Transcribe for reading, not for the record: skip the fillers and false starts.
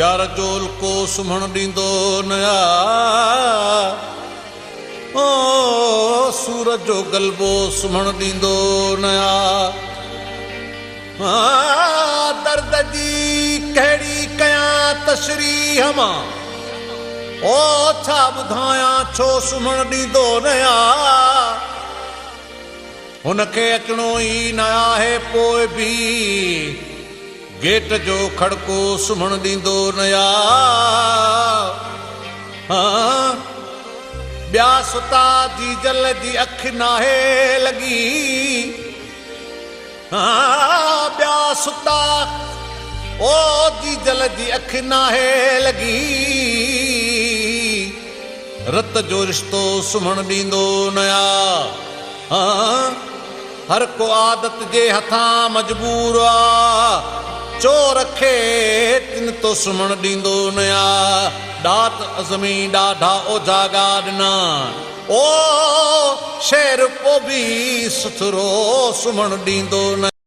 يار جو الڪو سمهڻ ڏيندو نه آ. او سور جو غلبو سمهڻ ڏيندو نه آ. درد جي ڪهڙي ڪيان تشريح مان. او ڇا ٻڌايان ڇو سمهڻ ڏيندو نه آ. هن کي اچڻو ئي نه آهي پوء به گيٽ جو کڙڪو سمهڻ ڏيندو نه آ. ٻيا ستا جيجل جي اک ناهي لڳي. ٻيا ستا او جيجل جي اک ناهي لڳي. رت جو رشتو سمهڻ ڏيندو نه آ. هر ڪو عادت جي هٿان مجبور آ. چور کي تن تو سمهڻ ڏيندو نه آ. ڏات عزمي ڏاڍا اوجاڳا ڏنا. او شعر پو به سٿرو سمهڻ ڏيندو نه.